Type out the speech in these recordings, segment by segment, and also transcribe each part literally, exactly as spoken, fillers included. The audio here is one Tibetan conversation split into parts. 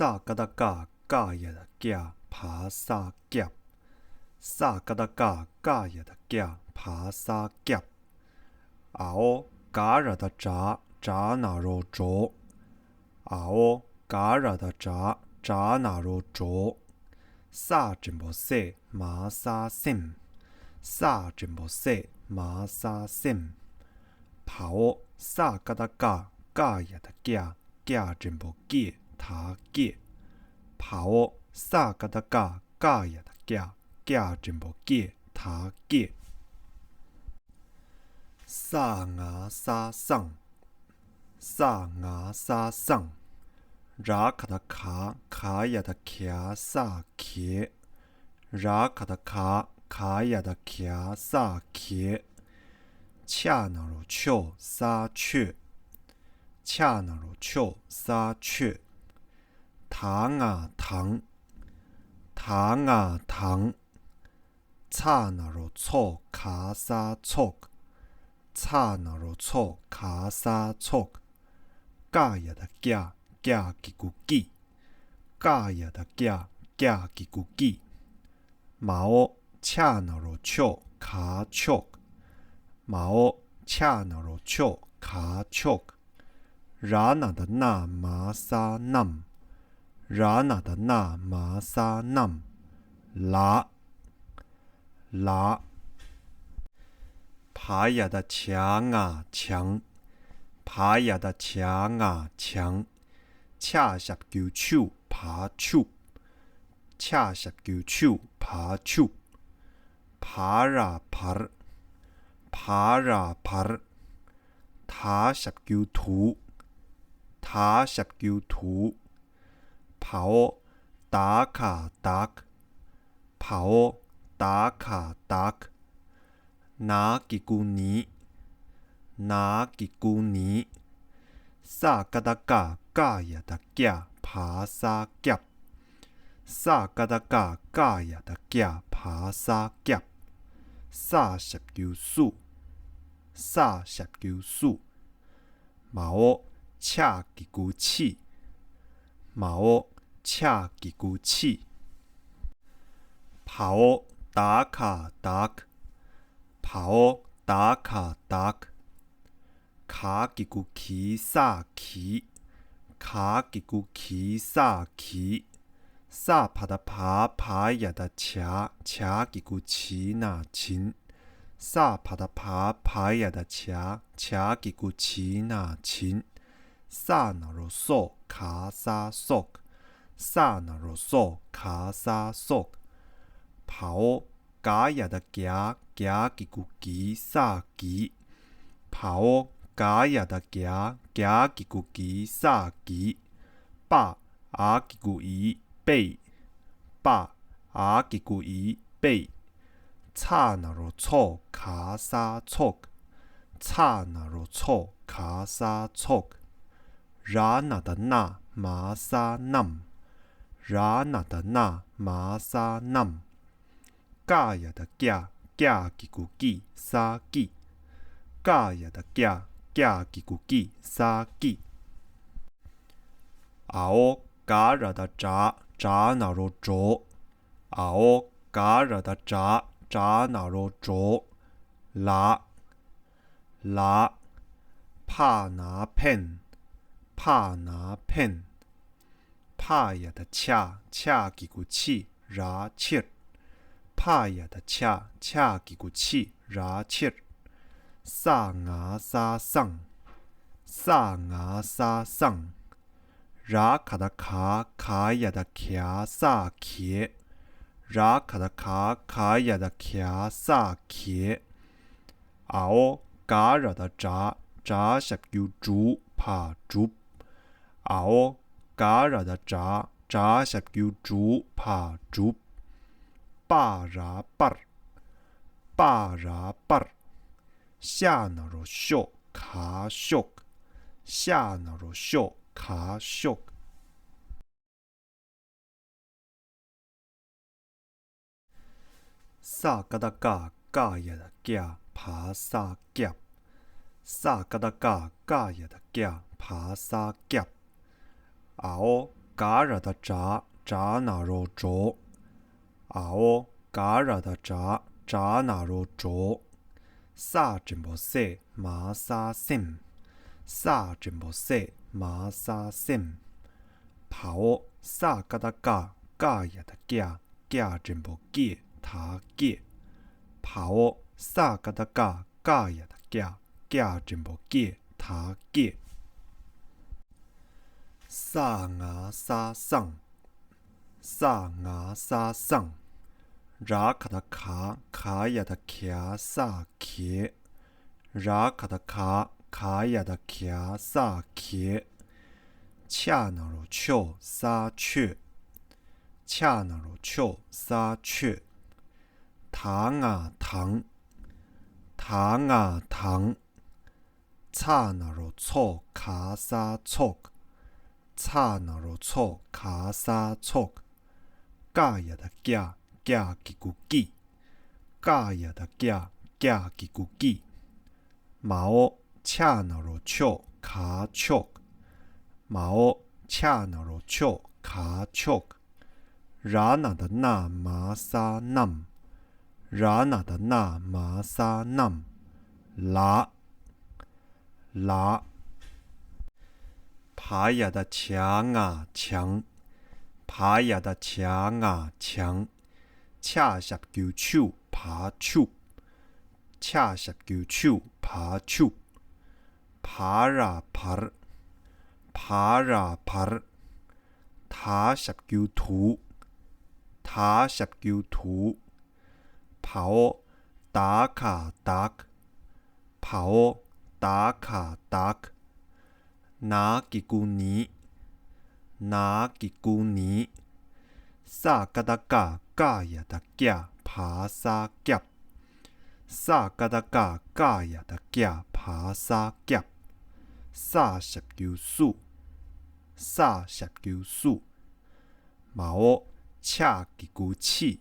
ས་ཀ་བཏགས་སྐ་སྐ་ཡ་བཏགས་སྐྱ་བ་ས་སྐྱབས། ས་ཀ་བཏགས་སྐ་སྐ་ཡ་བཏགས་སྐྱ་བ་ས་སྐྱབས། འ་འོག་ག་ར་བཏགས་གྲ་གྲ་ན་རོ་གྲོགས། འ་འོག་ག་ར་བཏགས་གྲ་གྲ་ན་རོ་གྲོགས། ས་འགྲེང་བུ་སེ་མ་ས་སེམས། ས་འགྲེང་བུ་སེ་མ་ས་སེམས། བ་འོག་ས་ཀ་བཏགས་སྐ་སྐ་ཡ་བཏགས་སྐྱ་སྐྱ་འགྲེང་བུ་སྐྱེ་ད་སྐྱེས། བ་འོག་ས་ཀ་བཏགས་སྐ་སྐ་ཡ་བཏགས་སྐྱ་སྐྱ་འགྲེང་བུ་སྐྱེ་ད་སྐྱེས། ས་ང་ས་སངས། ས་ང་ས་སངས། ར་ག་བཏགས་ག་ག་ཡ་བཏགས་གྱ་ས་གྱེས། ར་ག་བཏགས་ག་ག་ཡ་བཏགས་གྱ་ས་གྱེས། ཆ་ན་རོ་ཆོ་ས་ཆོད། ཆ་ན་རོ་ཆོ་ས་ཆོད། ད་ང་དང་། ད་ང་དང་། ཚ་ན་རོ་ཚོ་ག་ས་ཚོགས། ཚ་ན་རོ་ཚོ་ག་ས་ཚོགས། ཀ་ཡ་བཏགས་ཀྱ་ཀྱ་གི་གུ་ཀྱི། ཀ་ཡ་བཏགས་ཀྱ་ཀྱ་གི་གུ་ཀྱི། མ་འོག་ཆ་ན་རོ་ཆོ་ག་ཆོག། མ་འོག་ཆ་ན་རོ་ཆོ་ག་ཆོག། ར་ན་བཏགས་རྣ་མ་ས་རྣམས། ར་ན་བཏགས་རྣ་མ་ས་རྣམས། ལ། ལ། བ་ཡ་བཏགས་བྱ་ང་བྱང་། བ་ཡ་བཏགས་བྱ་ང་བྱང་། ཆ་ཞབས་ཀྱུ་ཆུ་བ་ཆུབ། ཆ་ཞབས་ཀྱུ་ཆུ་བ་ཆུབ། བ་ར་བར། བ་ར་བར། ད་ཞབས་ཀྱུ་དུ། ད་ཞབས་ཀྱུ་དུ། བ་འོག་ད་ག་བདག། བ་འོག་ད་ག་བདག། ན་གི་གུ་ནི། ན་གི་གུ་ནི། ས་ཀ་བཏགས་སྐ་སྐ་ཡ་བཏགས་སྐྱ་བ་ས་སྐྱབས། ས་ཀ་བཏགས་སྐ་སྐ་ཡ་བཏགས་སྐྱ་བ་ས་སྐྱབས། ས་ཞབས་ཀྱུ་སུ། ས་ཞབས་ཀྱུ་སུ། མ་འོག་ཆ་གི་གུ་ཕྱི། མ་འོག་ཆ་གི་གུ་ཕྱི། བ་འོག་ད་ག་བདག། བ་འོག་ད་ག་བདག། ག་གི་གུ་གི་ས་གིས། ག་གི་གུ་གི་ས་གིས། ས་བ་བཏགས་བ་བ་ཡ་བཏགས་བྱ་བྱ་གི་གུ་བྱི་ན་བྱིན། ས་བ་བཏགས་བ་བ་ཡ་བཏགས་བྱ་བྱ་གི་གུ་བྱི་ན་བྱིན། ས་ན་རོ་སོ་ག་ས་སོགས། ས་ན་རོ་སོ་ག་ས་སོགས། བ་འོག་ག་ཡ་བཏགས་གྱ་གྱ་གི་གུ་གྱི་ས་གྱིས། བ་འོག་ག་ཡ་བཏགས་གྱ་གྱ་གི་གུ་གྱི་ས་གྱིས། པ་འ་གི་གུ་འི་པའི། པ་འ་གི་གུ་འི་པའི། ཚ་ན་རོ་ཚོ་ག་ས་ཚོགས། ཚ་ན་རོ་ཚོ་ག་ས་ཚོགས། ར་ན་བཏགས་རྣ་མ་ས་རྣམས། ར་ན་བཏགས་རྣ་མ་ས་རྣམས། ཀ་ཡ་བཏགས་ཀྱ་ཀྱ་གི་གུ་ཀྱི་ས་ཀྱིས། ཀ་ཡ་བཏགས་ཀྱ་ཀྱ་གི་གུ་ཀྱི་ས་ཀྱིས། འ་འོག་ག་ར་བཏགས་གྲ་གྲ་ན་རོ་གྲོགས། འ་འོག་ག་ར་བཏགས་གྲ་གྲ་ན་རོ་གྲོགས། ལ། ལ། ཕ་ན་ཕན། ཕ་ན་ཕན། ཕ་ཡ་བཏགས་ཕྱ་ཕྱ་གི་གུ་ཕྱི་ར་ཕྱིར། ཕ་ཡ་བཏགས་ཕྱ་ཕྱ་གི་གུ་ཕྱི་ར་ཕྱིར། ས་ང་ས་སངས། ས་ང་ས་སངས། ར་ག་བཏགས་ག་ག་ཡ་བཏགས་གྱ་ས་གྱེས། ར་ག་བཏགས་ག་ག་ཡ་བཏགས་གྱ་ས་གྱེས། འ་འོག་ག་ར་བཏགས་གྲ་གྲ་ཞབས་ཀྱུ་གྲུ་བ་གྲུབ། འ་འོག་ག་ར་བཏགས་གྲ་གྲ་ཞབས་ཀྱུ་གྲུ་བ་གྲུབ། པ་ར་པར། པ་ར་པར། ཤ་ན་རོ་ཤོ་ག་ཤོག། ཤ་ན་རོ་ཤོ་ག་ཤོག། ས་ཀ་བཏགས་སྐ་སྐ་ཡ་བཏགས་སྐྱ་བ་ས་སྐྱབས། ས་ཀ་བཏགས་སྐ་སྐ་ཡ་བཏགས་སྐྱ་བ་ས་སྐྱབས། འ་འོག་ ག་ར་བཏགས་གྲ། གྲ་ན་རོ་གྲོ། འའོ། ག་ར་བཏགས་གྲ། གྲ་ན་རོ་གྲོ། ས་འགྲེང་བུ་སེ། མ་ས་སེམས། ས་འགྲེང་བུ་སེ། མ་ས་སེམས། བའོ། ས་ཀ་བཏགས་སྐ། སྐ་ཡ་བཏགས་སྐྱ། སྐྱ་འགྲེང་བུ་སྐྱེ། ད་སྐྱེ། བའོ། ས་ཀ་བཏགས་སྐ། སྐ་ཡ་བཏགས་སྐྱ། སྐྱ་འགྲེང་བུ་སྐྱེ། ད་སྐྱེ། ས་ང་ས་སངས། ས་ང་ས་སངས། ར་ག་བཏགས་ག། ག་ཡ་བཏགས་གྱ། ས་གྱེ། ར་ག་བཏགས་ག། ག་ཡ་བཏགས་གྱ། ས་གྱེ། ཆ་ན་རོ་ཆོ། ས་ཆོད། ཆ་ན་རོ་ཆོ། ས་ཆོད། ད་ང་དང་། ད་ང་དང་། ཚ་ན་རོ་ཚོ། ག་ས་ཚོགས། ཚ་ན་རོ་ཚོ། ག་ས་ཚོགས། ཀ་ཡ་བཏགས་ཀྱ། ཀྱ་གི་གུ་ཀྱི། ཀ་ཡ་བཏགས་ཀྱ། ཀྱ་གི་གུ་ཀྱི། མའོ། ཆ་ན་རོ་ཆོ། ག་ཆོག། མའོ། ཆ་ན་རོ་ཆོ། ག་ཆོག། ར་ན་བཏགས་རྣ། མ་ས་རྣམས། ར་ན་བཏགས་རྣ། མ་ས་རྣམས། ལ། ལ། བ་ཡ་བཏགས་བྱ། ང་བྱང་། བ་ཡ་བཏགས་བྱ། ང་བྱང་། ཆ་ཞབས་ཀྱུ་ཆུ། བ་ཆུབ། ཆ་ཞབས་ཀྱུ་ཆུ། བ་ཆུབ། བ་ར་བར། བ་ར་བར། ད་ཞབས་ཀྱུ་དུ། ད་ཞབས་ཀྱུ་དུ། བའོ། ད་ག་བདག། བའོ། ད་ག་བདག། ན་གི་གུ་ནི། ན་གི་གུ་ནི། ས་ཀ་བཏགས་སྐ། སྐ་ཡ་བཏགས་སྐྱ། བ་ས་སྐྱབས། ས་ཀ་བཏགས་སྐ། སྐ་ཡ་བཏགས་སྐྱ། བ་ས་སྐྱབས། ས་ཞབས་ཀྱུ་སུ། ས་ཞབས་ཀྱུ་སུ། མའོ། ཆ་གི་གུ་ཕྱི།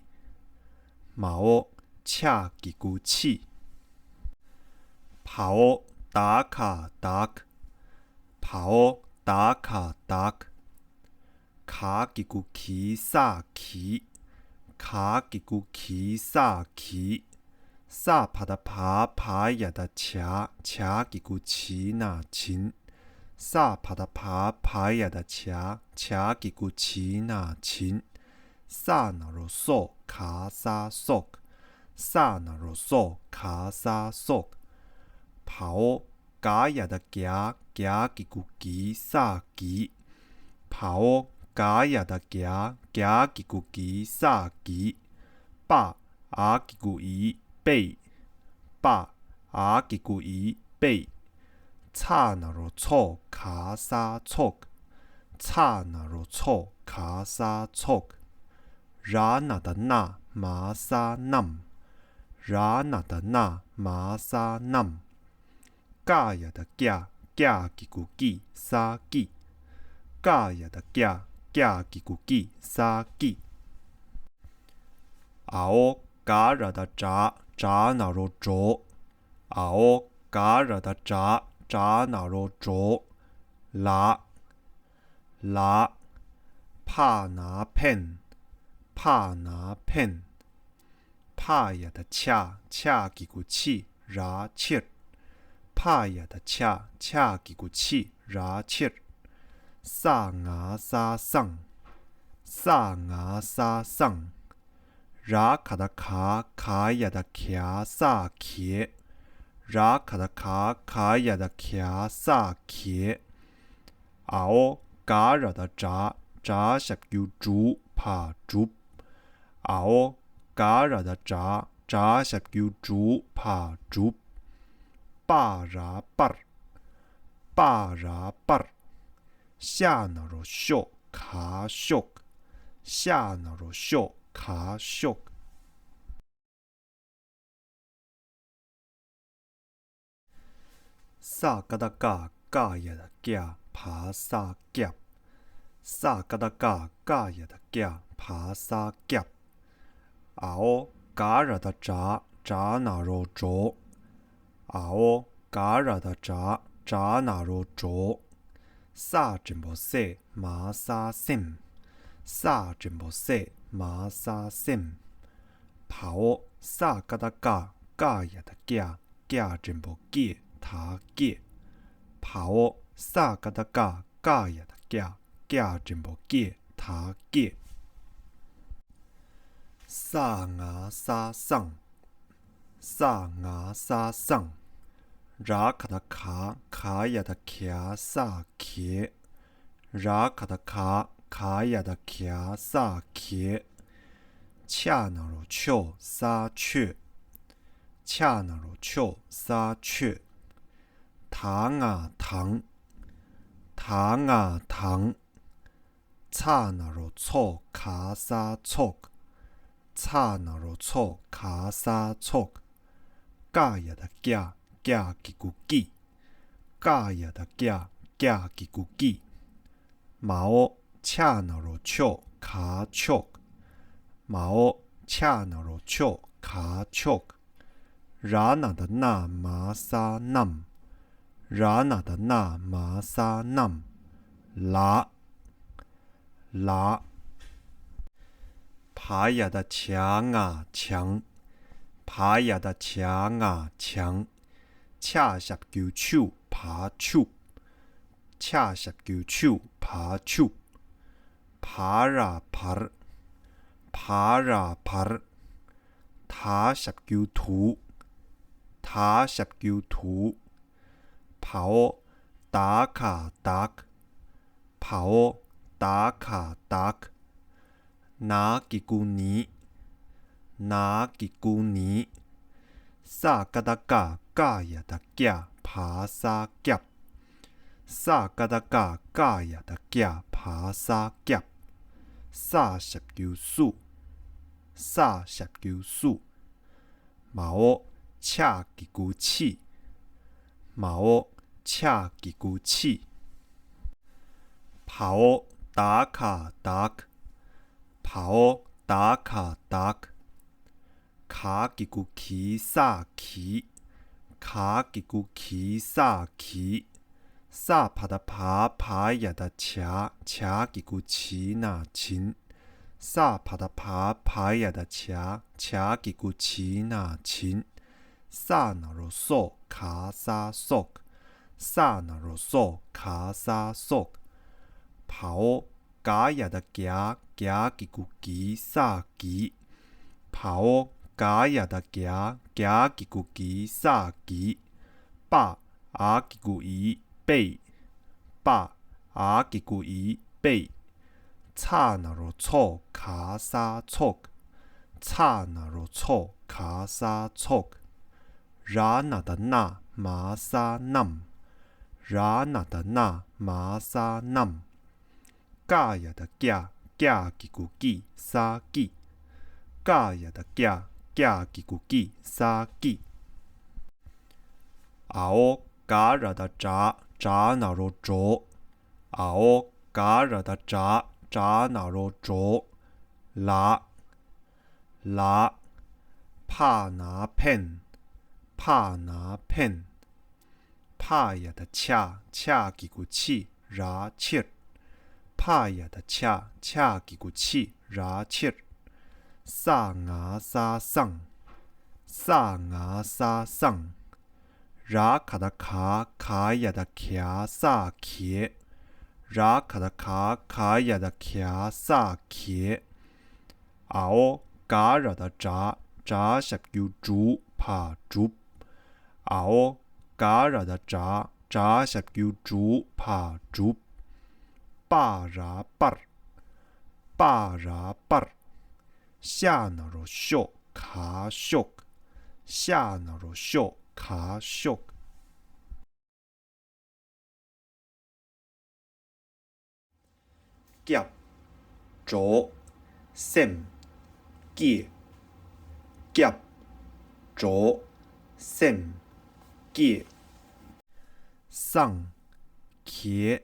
མའོ། ཆ་གི་གུ་ཕྱི། བའོ། ད་ག་བདག། བའོ། ད་ག་བདག། ག་གི་གུ་གི། ས་གིས། ག་གི་གུ་གི། ས་གིས། ས་བ་བཏགས་བ། བ་ཡ་བཏགས་བྱ། བྱ་གི་གུ་བྱི་ན་བྱིན། ས་བ་བཏགས་བ། བ་ཡ་བཏགས་བྱ། བྱ་གི་གུ་བྱི་ན་བྱིན། ས་ན་རོ་སོ། ག་ས་སོགས། ས་ན་རོ་སོ། ག་ས་སོགས། བའོ། ག་ཡ་བཏགས་གྱ། གྱ་གི་གུ་གྱི། ས་གྱིས། བའོ། ག་ཡ་བཏགས་གྱ། གྱ་གི་གུ་གྱི། ས་གྱིས། པ། འ་གི་གུ་འི། པའི། པ། འ་གི་གུ་འི། པའི། ཚ་ན་རོ་ཚོ། ག་ས་ཚོགས། ཚ་ན་རོ་ཚོ། ག་ས་ཚོགས། ར་ན་བཏགས་རྣ། མ་ས་རྣམས། ར་ན་བཏགས་རྣ། མ་ས་རྣམས། ཀ་ཡ་བཏགས་ཀྱ། ཀྱ་གི་གུ་ཀྱི། ས་ཀྱི། ཀ་ཡ་བཏགས་ཀྱ། ཀྱ་གི་གུ་ཀྱི། ས་ཀྱི། འའོ། ག་ར་བཏགས་གྲ། གྲ་ན་རོ་གྲོ། འའོ། ག་ར་བཏགས་གྲ། གྲ་ན་རོ་གྲོ། ལ། ལ། ཕ་ན་ཕན། ཕ་ན་ཕན། ཕ་ཡ་བཏགས་ཕྱ། ཕྱ་གི་གུ་ཕྱི། ར་ཕྱིར། ཕ་ཡ་བཏགས་ཕྱ། ཕྱ་གི་གུ་ཕྱི། ར་ཕྱིར། ས་ང་ས་སངས། ས་ང་ས་སངས། ར་ག་བཏགས་ག། ག་ཡ་བཏགས་གྱ། ས་གྱེ། ར་ག་བཏགས་ག། ག་ཡ་བཏགས་གྱ། ས་གྱེ། འའོ། ག་ར་བཏགས་གྲ། གྲ་ཞབས་ཀྱུ་གྲུ། བ་གྲུབ། འའོ། ག་ར་བཏགས་གྲ། གྲ་ཞབས་ཀྱུ་གྲུ། བ་གྲུབ། པ་ར་པར། པ་ར་པར། ཤ་ན་རོ་ཤོ། ག་ཤོག། ཤ་ན་རོ་ཤོ། ག་ཤོག། ས་ཀ་བཏགས་སྐ། སྐ་ཡ་བཏགས་སྐྱ། བ་ས་སྐྱབས། ས་ཀ་བཏགས་སྐ། སྐ་ཡ་བཏགས་སྐྱ། བ་ས་སྐྱབས། འའོ། ག་ར་བཏགས་གྲ། གྲ་ན་རོ་གྲོ། འའོ། ག་ར་བཏགས་གྲ། གྲ་ན་རོ་གྲོ། ས་འགྲེང་བུ་སེ། མ་ས་སེམས། ས་འགྲེང་བུ་སེ། མ་ས་སེམས། བའོ། ས་ཀ་བཏགས་སྐ། སྐ་ཡ་བཏགས་སྐྱ། སྐྱ་འགྲེང་བུ་སྐྱེ། ད་སྐྱེས། བའོ། ས་ཀ་བཏགས་སྐ། སྐ་ཡ་བཏགས་སྐྱ། སྐྱ་འགྲེང་བུ་སྐྱེ། ད་སྐྱེས། ས་ང་ས་སངས། ས་ང་ས་སངས། ར་ག་བཏགས་གར། ག་ཡ་བཏགས་གར། ས་གར། ར་ག་བཏགས་གར། ག་ཡ་བཏགས་གར། ས་གར། ཆ་ན་རོ་ཆོ། ས་ཆོས། ཆ་ན་རོ་ཆོ། ས་ཆོས། ད་ང་དང་། ད་ང་དང་། ཚ་ན་རོ་ཚོ། ག་ས་ཚོགས། ཚ་ན་རོ་ཚོ། ག་ས་ཚོགས། ཀ་ཡ་བཏགས་ཀྱ། ཀྱ་གི་གུ་ཀྱི། ཀ་ཡ་བཏགས་ཀྱ། ཀྱ་གི་གུ་ཀྱི། མའོ། ཆ་ན་རོ་ཆོ། ག་ཆོག། མའོ། ཆ་ན་རོ་ཆོ། ག་ཆོག། ར་ན་བཏགས་རྣ། མ་ས་རྣམས། ར་ན་བཏགས་རྣ། མ་ས་རྣམས། ལ། ལ། བ་ཡ་བཏགས་བྱ། ང་བྱང་། བ་ཡ་བཏགས་བྱ། ང་བྱང་། ཆ་ཞབས་ཀྱུ་ཆུ། བ་ཆུབ། ཆ་ཞབས་ཀྱུ་ཆུ། བ་ཆུབ། བ་ར་བར། བ་ར་བར། ད་ཞབས་ཀྱུ་དུ། ད་ཞབས་ཀྱུ་དུ། བའོ། ད་ག་བདག། བའོ། ད་ག་བདག། ན་གི་གུ་ནི། ན་གི་གུ་ནི། ས་ཀ་བཏགས་སྐ། སྐ་ཡ་བཏགས་སྐྱ། བ་ས་སྐྱབས། ས་ཀ་བཏགས་སྐ། སྐ་ཡ་བཏགས་སྐྱ། བ་ས་སྐྱབས། ས་ཞབས་ཀྱུ་སུ། ས་ཞབས་ཀྱུ་སུ། མའོ། ཆ་གི་གུ་ཆི། མའོ། ཆ་གི་གུ་ཆི། བའོ། ད་ག་བདག། བའོ། ད་ག་བདག། ག་གི་གུ་གི། ས་གིས། ག་གི་གུ་གི། ས་གིས། ས་བ་བཏགས་བ། བ་ཡ་བཏགས་བྱ། བྱ་གི་གུ་བྱི་ན་བྱིན། ས་བ་བཏགས་བ། བ་ཡ་བཏགས་བྱ། བྱ་གི་གུ་བྱི་ན་བྱིན། ས་ན་རོ་སོ། ག་ས་སོགས། ས་ན་རོ་སོ། ག་ས་སོགས། བའོ། ག་ཡ་བཏགས་གྱ། གྱ་གི་གུ་གྱི། ས་གྱིས། བའོ། ག་ཡ་བཏགས་གྱ། གྱ་གི་གུ་གྱི། ས་གྱིས། པ། འ་གི་གུ་འི། པས། པ། འ་གི་གུ་འི། པས། ཚ་ན་རོ་ཚོ། ག་ས་ཚོགས། ཚ་ན་རོ་ཚོ། ག་ས་ཚོགས། ར་ན་བཏགས་རྣ། མ་ས་རྣམས། ར་ན་བཏགས་རྣ། མ་ས་རྣམས། ཀ་ཡ་བཏགས་ཀྱ། ཀྱ་གི་གུ་ཀྱི། ས་ཀྱི། ཀ་ཡ་བཏགས་ཀྱ། ཀྱ་གི་གུ་ཀྱི། ས་ཀྱི། འའོ། ག་ར་བཏགས་གྲ། གྲ་ན་རོ་གྲོགས། འའོ། ག་ར་བཏགས་གྲ། གྲ་ན་རོ་གྲོགས། ལ། ལ། ཕ་ན་ཕན། ཕ་ན་ཕན། ཕ་ཡ་བཏགས་ཕྱ། ཕྱ་གི་གུ་ཕྱི། ར་ཕྱིར། ཕ་ཡ་བཏགས་ཕྱ། ཕྱ་གི་གུ་ཕྱི། ར་ཕྱིར། ས་ང་ས་སངས། ས་ང་ས་སངས། ར་ག་བཏགས་ག། ག་ཡ་བཏགས་གྱ། ས་གྱས། ར་ག་བཏགས་ག། ག་ཡ་བཏགས་གྱ། ས་གྱས། འའོ། ག་ར་བཏགས་གྲ། གྲ་ཞབས་ཀྱུ་གྲུ། བ་གྲུབ། འའོ། ག་ར་བཏགས་གྲ། གྲ་ཞབས་ཀྱུ་གྲུ། བ་གྲུབ། པ་ར་པར། པ་ར་པར། ཤ་ན་རོ་ཤོ། ག་ཤོག། ཤ་ན་རོ་ཤོ། ག་ཤོག། སྐྱབས། གྲོགས། སེམས། སྐྱེས། སྐྱབས། གྲོགས། སེམས། སྐྱེས། སངས། གྱས།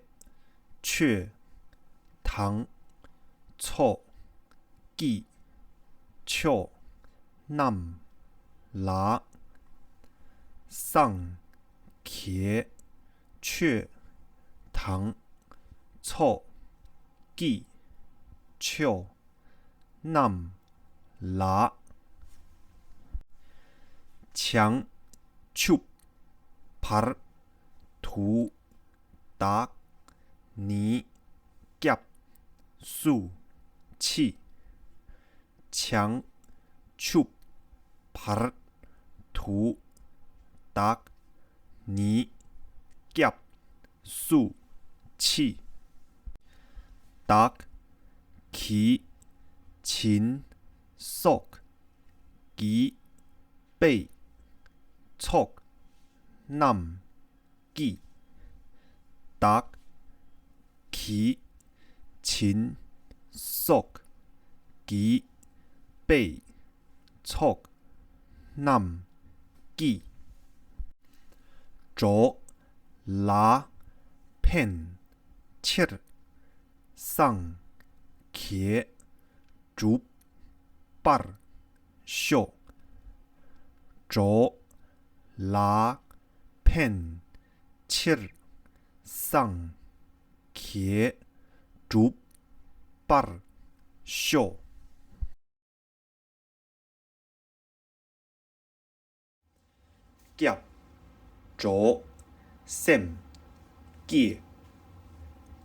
ཆོས། དང་། ཚོགས། ཀྱི། ཆོག། རྣམས། ལ། སངས། གྱས། ཆོས། དང་། ཚོགས། ཀྱི། ཆོ། རྣམས། ལ། བྱང་ཆུབ། བར། དུ། དག་ནི། སྐྱབས། སུ། མཆི། བྱང་ཆུབ། བར། དུ། དག་ནི། སྐྱབས། སུ། མཆི། བདག་གིས། བྱིན། སོགས། ཀྱི། པའི། ཚོགས། རྣམས། ཀྱིས། བདག་གིས། བྱིན། སོགས། ཀྱི། པའི། ཚོགས། རྣམས། ཀྱིས། འགྲོ། ལ། ཕན། ཕྱིར། སངས། རྒྱས། གྲུབ། པར། ཤོག་འགྲོ། ལ། ཕན། ཕྱིར། སངས། རྒྱས། གྲུབ། པར། ཤོག་སྐྱབས། འགྲོ། སེམས། བསྐྱེད།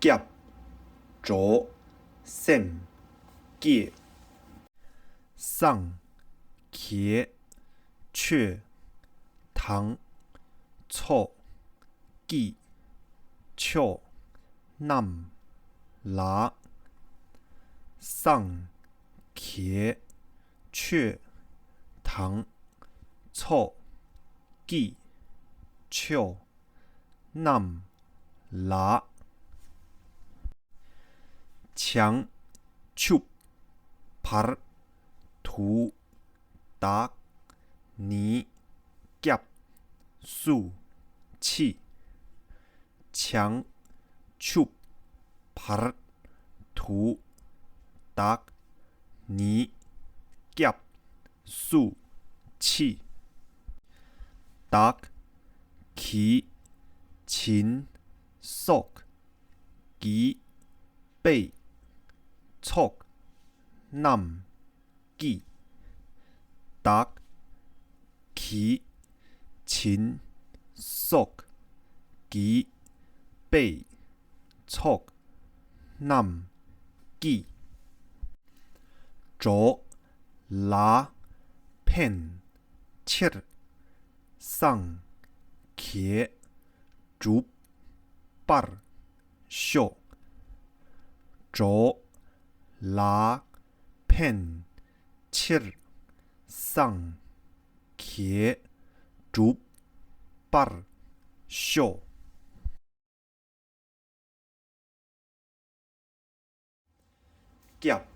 སྐྱབས། འགྲོ། སེམས། བསྐྱེད། སངས། རྒྱས། ཆོས། དང་། ཚོགས། ཀྱི། ཆོ། རྣམས། ལ། སངས། རྒྱས། ཆོས། དང་། ཚོགས། ཀྱི། ཆོ། རྣམས། ལ། བྱང་ཆུབ། བར། དུ། དག་ནི། སྐྱབས། སུ། མཆི། བྱང་ཆུབ། བར། དུ། དག་ནི། སྐྱབས། སུ། མཆི། བདག་གིས། བྱིན། སོགས། ཀྱི། པའི། ཚོགས། རྣམས། ཀྱིས། བདག་གིས། བྱིན། སོགས། ཀྱི། པའི། ཚོགས། རྣམས། ཀྱིས། འགྲོ། ལ། ཕན། ཕྱིར། སངས། རྒྱས། གྲུབ། པར། ཤོག་འགྲོ། ལ། ཕན། ཕྱིར། སངས། རྒྱས། གྲུབ། པར། ཤོག་སྐྱབས།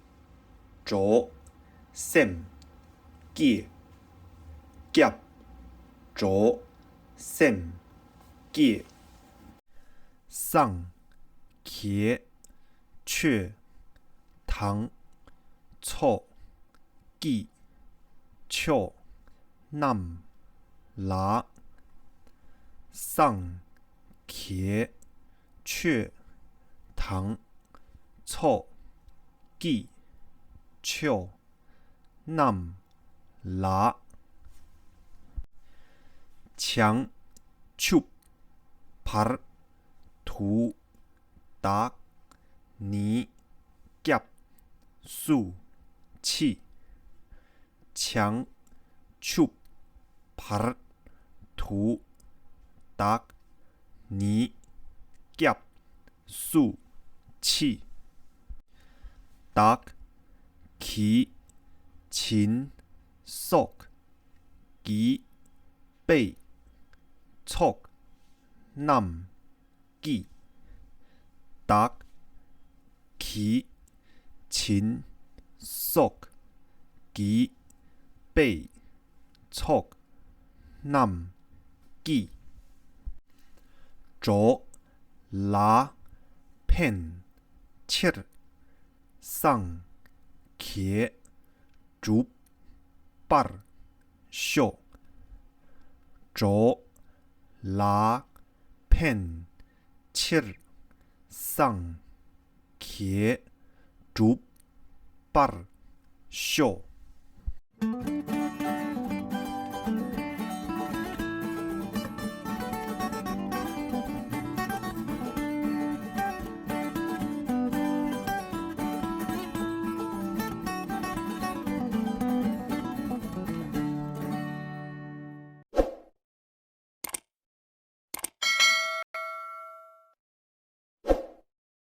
འགྲོ། སེམས། བསྐྱེད། སྐྱབས། འགྲོ། སེམས། བསྐྱེད། སངས། རྒྱས། ཆོས། དང་། ཚོགས། ཀྱི། ཆོ། རྣམས། ལ། སངས། རྒྱས། ཆོས། དང་། ཚོགས། ཀྱི། ཆོ། རྣམས། ལ། བྱང་ཆུབ། བར། དུ། བདག་ནི། སྐྱབས། སུ། མཆི། བྱང་ཆུབ། བར། དུ། བདག་ནི། སྐྱབས། སུ། མཆི། བདག་གིས། བྱིན། སོགས། ཀྱི། པའི། ཚོགས། རྣམས། ཀྱིས། བདག་གིས། བྱིན། སོགས། ཀྱི། པའི། ཚོགས། རྣམས། ཀྱིས། འགྲོ། ལ། ཕན། ཕྱིར། སངས། རྒྱས། གྲུབ། པར། ཤོག་འགྲོ། ལ། ཕན། ཕྱིར། སངས། གས། གྲུབ། པར། ཤོ།